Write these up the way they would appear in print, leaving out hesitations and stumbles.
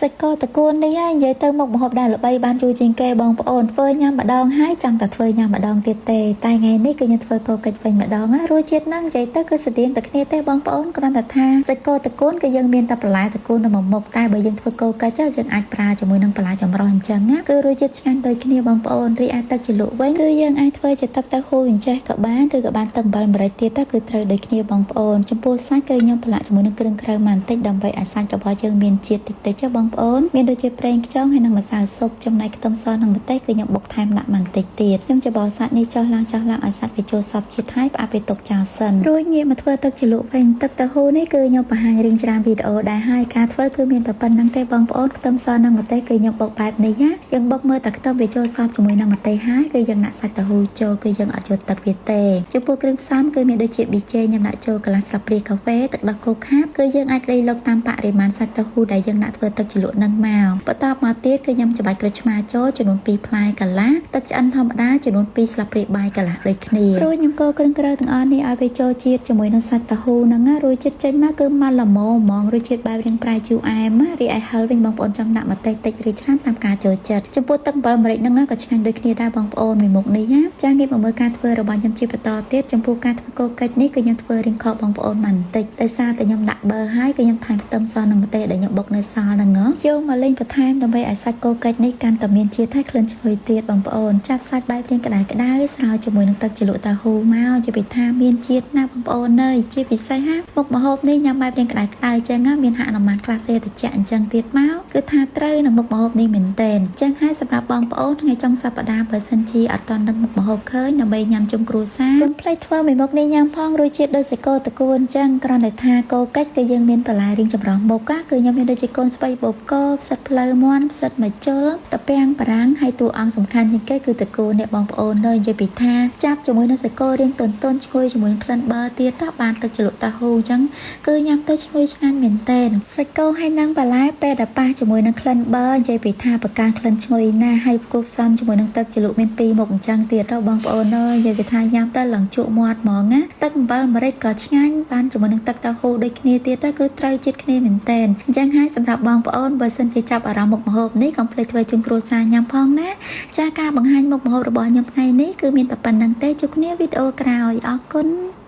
សាច់គោតកួននេះហើយនិយាយទៅមុខម្ហូបដែលល្បីបានយូរជាងគេបងប្អូនធ្វើញ៉ាំម្ដងហើយចង់តែធ្វើញ៉ាំម្ដងទៀតទេតែថ្ងៃនេះគឺខ្ញុំធ្វើគោកិច្ចវិញម្ដងណារសជាតិហ្នឹងនិយាយទៅគឺស្តៀងតែគ្នាទេបងប្អូនគ្រាន់តែថាសាច់គោតកួនគឺយើងមានតែបន្លែតកួននៅមួយមុខតែបើយើងធ្វើគោកិច្ចយើងអាចប្រើជាមួយនឹងបន្លែចម្រុះអញ្ចឹងណាគឺរសជាតិឆ្ងាញ់ដូចគ្នាបងប្អូនរីឯទឹកជ្រលក់វិញគឺយើងអាចធ្វើជាទឹកតៅហ៊ូអញ្ចេះក៏បានឬក៏បានទឹកអំបិលម្រេចទៀតទៅគឺត្រូវដូចគ្នាបងប្អូនចំពោះសាច់គឺខ្ញុំប្រឡាក់ជាមួយនឹងគ្រឿងក្រៅមកបន្តិចដើម្បីឲ្យសាច់របស់យើងមានជាតិតិចតិចបងប្អូនមានដូចជាប្រេងខ្យងហើយនិងម្សៅស៊ុបចំណែកខ្ទឹមសនិងម្ទេសគឺខ្ញុំបុកថែមដាក់បន្តិចទៀតខ្ញុំច្របល់សាច់នេះចុះឡើងចុះឡើងឲ្យសាច់វាចូលសព្វជាតិហើយផ្អាប់វាទុកចោលសិនរួចងាកមកធ្វើទឹកជ្រលក់វិញទឹកតៅហ៊ូនេះគឺខ្ញុំបង្ហាញរឿងច្រើនវីដេអូដែរហើយការធ្វើគឺមានតែប៉ុណ្្នឹងទេបងប្អូនខ្ទឹមសនិងម្ទេសគឺខ្ញុំបុកបែបនេះណាយើងបុកមើលតែខ្ទឹមវាចូលសព្វជាមួយនឹងម្ទេសហើយគឺយើងដាក់សាច់តៅហ៊ូចូលគឺយើងអត់យកទឹកវាទេចំពោះគ្រឿងផ្សំគឺមានដូចជាប៊ីចេងខ្ញុំដាក់ចូលកន្លះស្លាបព្រាកាហ្វេទឹកដោះគោខាប់គឺយើងអាចលៃលុកតាមបរិមាណសាច់តៅហ៊ូដែលយើងដាក់ធ្វើទឹកជ្រលក់នឹងមកបន្ទាប់មកទៀតគឺខ្ញុំច្របាច់ក្រូចឆ្មាចូលចំនួន2ផ្លែកន្លះទឹកឆ្អិនធម្មតាចំនួន2ស្លាបព្រាបាយកន្លះដូចគ្នារួចខ្ញុំកូរគ្រឿងក្រៅទាំងអស់នេះឲ្យវាចូលជាតិជាមួយនឹងសាច់តៅហ៊ូហ្នឹងណារសជាតិចេញមកគឺមកល្មមហ្មងរសជាតិបែបរាងប្រៃជូរអែមណារីឯហឹរវិញបងប្អូនចង់ដាក់ម្ទេសតិចឬច្រើនតាមការចូលចិត្តចំពោះទឹកអំបិលម្រេចហ្នឹងក៏ឆ្ងាញ់ដូចគ្នាដែរបងប្អូនមួយមុខនេះណាចាងាកមកមើលការធ្វើរបស់ខ្ញុំជាបន្តទៀតចំពោះការធ្វើគោកិច្ចនេះគឺខ្ញុំធ្វើរៀងខកបងប្អូនបន្តិចដោយសារតែខ្ញុំដាក់ប័រហើយគឺខ្ញុំថែមខ្ទឹមសនិងម្ទេសដែលខ្ញុំបុកនៅសល់ហ្នឹងយកមកលេងបន្ថែមដើម្បីឲ្យសាច់គោកិច្ចនេះកាន់តែមានជាតិហើយក្លិនឈ្ងុយទៀតបងប្អូនចាប់សាច់បែបរៀងក្តៅក្តៅស្រាវជាមួយនឹងទឹកជ្រលក់តៅហ៊ូមកជាពិថាមានជាតិណាស់បងប្អូនអើយជាពិសេសហាមុខម្ហូបនេះញ៉ាំបែបរៀងក្តៅក្តៅចឹងមានហនុមានខ្លះសេតិចអញ្ចឹងទៀតមកគឺថាត្រូវនឹងមុខម្ហូបនេះមែនទែនចឹងហើយសម្រាប់បងប្អូនថ្ងៃចុងសប្តាហ៍បើសិនជាអត់ទាន់ដឹងមុខម្ហូបឃើញដើម្បីញ៉ាំជុំគ្រួសារកុំភ្លេចធ្វើមួយមុខនេះញ៉ាំផងរសជាតិដូចសាច់គោតកួនចឹងគ្រាន់តែថាគោកិច្ចគឺយើងមានបន្លែរៀងចម្រុះមុខគឺខ្ញុំមានដូចជាកូនស្បៃបូកោផ្សិតផ្លូវមាន់ផ្សិតម្ជុលតាពាំងបារាំងហើយតួអង្គសំខាន់ជាងគេគឺតកូនអ្នកបងប្អូននៅនិយាយពីថាចាប់ជាមួយនឹងសាច់គោរៀងទន់ទន់ឈ្ងុយជាមួយនឹងក្លិនប័រទៀតតបានទឹកជ្រលក់តៅហ៊ូអញ្ចឹងគឺញ៉ាំទៅឈ្ងុយឆ្ងាញ់មែនទែនសាច់គោហើយនឹងបន្លែពេលដែលប៉ះជាមួយនឹងក្លិនប័រនិយាយពីថាបកាក្លិនឈ្ងុយណាស់ហើយគូផ្សំជាមួយនឹងទឹកជ្រលក់មានពីរមុខអញ្ចឹងទៀតទៅបងប្អូនអើយនិយាយពីថាញ៉ាំទៅឡើងជក់មាត់ហ្មងណាទឹកអំបិលម្រេចក៏ឆ្ងាញ់បានជាមួយនឹងទឹកតៅហ៊ូដូចគ្នាទៀតទៅគឺត្រូវជាតិគ្នាមែនទែនអញ្ចឹងហើយសម្រាប់បងប្អូនបើសិនជាចាប់អារម្មណ៍មុខម្ហូបនេះកុំភ្លេចធ្វើជូនគ្រួសារញ៉ាំផងណាចាការបង្ហាញមុខម្ហូបរបស់ខ្ញុំថ្ងៃនេះគឺមានតែប៉ុណ្្នឹងទេជួបគ្នាវីដេអូក្រោយអរគុណ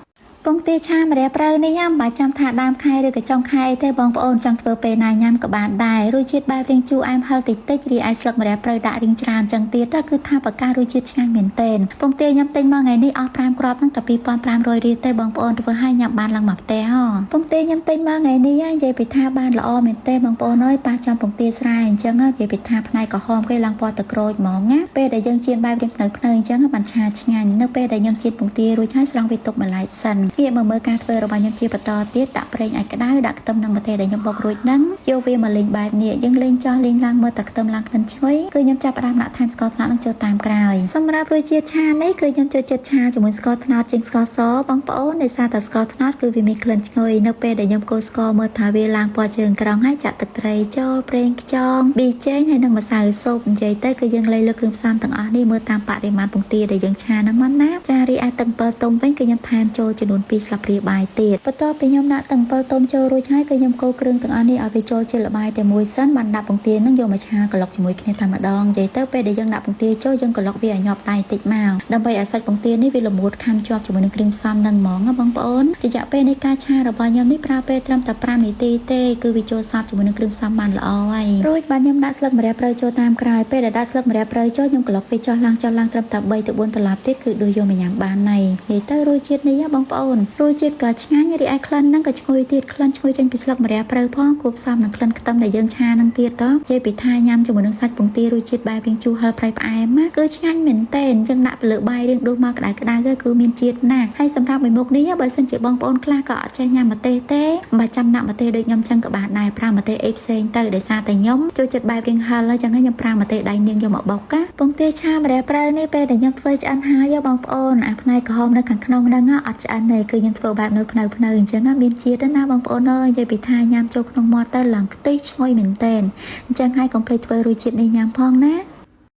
ពងទាឆាម្រះព្រៅនេះញ៉ាំបើចាំថាដើមខែឬក៏ចុងខែអីទេបងប្អូនចង់ធ្វើពេលណាញ៉ាំក៏បានដែររសជាតិបែបរាងជូរអែមហឹរតិចតិចរីឯស្លឹកម្រះព្រៅដាក់រាងច្រើនចឹងទៀតទៅគឺថាបការសជាតិឆ្ងាញ់មែនទែនពងទាខ្ញុំទិញមកថ្ងៃនេះអស់5គ្រាប់ហ្នឹងតែ2500រៀលទេបងប្អូនធ្វើឲ្យញ៉ាំបានឡើងមកផ្ទះហ៎ពងទាខ្ញុំទិញមកថ្ងៃនេះនិយាយពីថាបានល្អមែនទែនបងប្អូនអើយប៉ះចំពងទាស្រែអញ្ចឹងនិយាយពីថាផ្នែកក្រហមគេឡើងពណ៌ទឹកក្រូចហ្មងណាពេលដែលយើងចៀនបែបរាងភ្នៅភ្នៅអញ្ចឹងបានឆាឆ្ងាញ់នៅពេលដែលខ្ញុំចៀនពងទារួចហើយស្រង់វាទុកម្លែកសិនងាកមកមើលការធ្វើរបស់ខ្ញុំជាបន្តទៀតដាក់ប្រេងឲ្យក្តៅដាក់ខ្ទឹមនិងម្ទេសដែលខ្ញុំបុករួចហ្នឹងយកវាមកលេងបែបនេះយើងលេងចោះលេងឡើងមើលតែខ្ទឹមឡើងក្លិនឈ្ងុយគឺខ្ញុំចាប់ផ្ដើមដាក់ថែមស្ករត្នោតនឹងចូលតាមក្រោយសម្រាប់រសជាតិឆានេះគឺខ្ញុំចូលចិត្តឆាជាមួយស្ករត្នោតជាងស្ករសបងប្អូនដោយសារតែស្ករត្នោតគឺវាមានក្លិនឈ្ងុយនៅពេលដែលខ្ញុំកូរស្ករមើលថាវាឡើងពណ៌ជើងក្រងហើយចាក់ទឹកត្រីចូលប្រេងខ្យងប៊ីចេងហើយនិងម្សៅស៊ុបនិយាយទៅគឺយើងលៃលើគ្រឿងផ្សំទាំងអស់នេះមើលតាមបរិមាណពងទាដែលយើងឆាហ្នឹងមកណាចារីឯទឹកអំពិលទុំវិញគឺខ្ញុំថែមចូលចំនួន2ស្លាបព្រាបាយទៀតបន្ទាប់ពីខ្ញុំដាក់ទឹកអំពិលទុំចូលរួចហើយគឺខ្ញុំកូរគ្រឿងទាំងអស់នេះឲ្យវាចូលជាល្បាយតែមួយសិនបានដាក់ពងទាហ្នឹងយកមកឆាក្លុកជាមួយគ្នាតែម្ដងនិយាយទៅពេលដែលយើងដាក់ពងទាចូលយើងក្លុកវាឲ្យញាប់ដៃតិចមកដើម្បីឲ្យសាច់ពងទានេះវាល្មួតខាំជាប់ជាមួយនឹងគ្រឿងផ្សំហ្នឹងហ្មងណាបងប្អូនរយៈពេលនៃការឆារបស់ខ្ញុំនេះប្រើពេលត្រឹមតែ5នាទីទេគឺវាចូលសព្វជាមួយនឹងគ្រឿងផ្សំបានល្អហើយរួចបានខ្ញុំដាក់ស្លឹកម្រះព្រៅចូលតាមក្រោយពេលដែលដាក់ស្លឹកម្រះព្រៅចូលខ្ញុំក្លុកវាចុះឡើងចុះឡើងត្រឹមតែ3ទៅ4ត្រឡប់ទៀតគឺដូចយកមកញ៉ាំបានហើយនិយាយទៅរសជាតិនេះបងប្អូនរសជាតិក៏ឆ្ងាញ់រីឯក្លិនហ្នឹងក៏ឈ្ងុយទៀតក្លិនឈ្ងុយចេញពីស្លឹកម្រះព្រៅផងគួបផ្សំនឹងក្លិនខ្ទឹមដែលយើងឆានឹងទៀតទៅនិយាយពីថាញ៉ាំជាមួយនឹងសាច់ពងទារសជាតិបែបរាងជូរហឹរប្រៃផ្អែមគឺឆ្ងាញ់មែនទែនយើងដាក់ទៅលើបាយរាងដួសមកក្តៅក្តៅគឺមានជាតិណាស់ហើយសម្រាប់មួយមុខនេះបើសិនជាបងប្អូនខ្លះក៏អត់ចេះញ៉ាំម្ទេសទេមិនបាច់ចាំដាក់ម្ទេសដូចខ្ញុំចឹងក៏បានដែរប្រើម្ទេសអីផ្សេងទៅដោយសារតែខ្ញុំចូលចិត្តបែបរាងហឹរហើយចឹងខ្ញុំប្រើម្ទេសដៃនាងយកមកបុកពងទាឆាម្រះព្រៅនេះពេលដែលខ្ញុំធ្វើឆ្អិនហើយបងប្អូនអាផ្នែកក្រហមនៅខាងក្នុងហ្នឹងអត់ឆ្អិនទេគឺខ្ញុំធ្វើបែបនៅភ្នៅភ្នៅអញ្ចឹងមានជាតិណាបងប្អូនអើយនិយាយពីថាញ៉ាំចូលក្នុងមាត់ទៅឡើងខ្ទិះឈ្ងុយមែនទែនអញ្ចឹងហើយកុំភ្លេចធ្វើរសជាតិនេះញ៉ាំផងណា។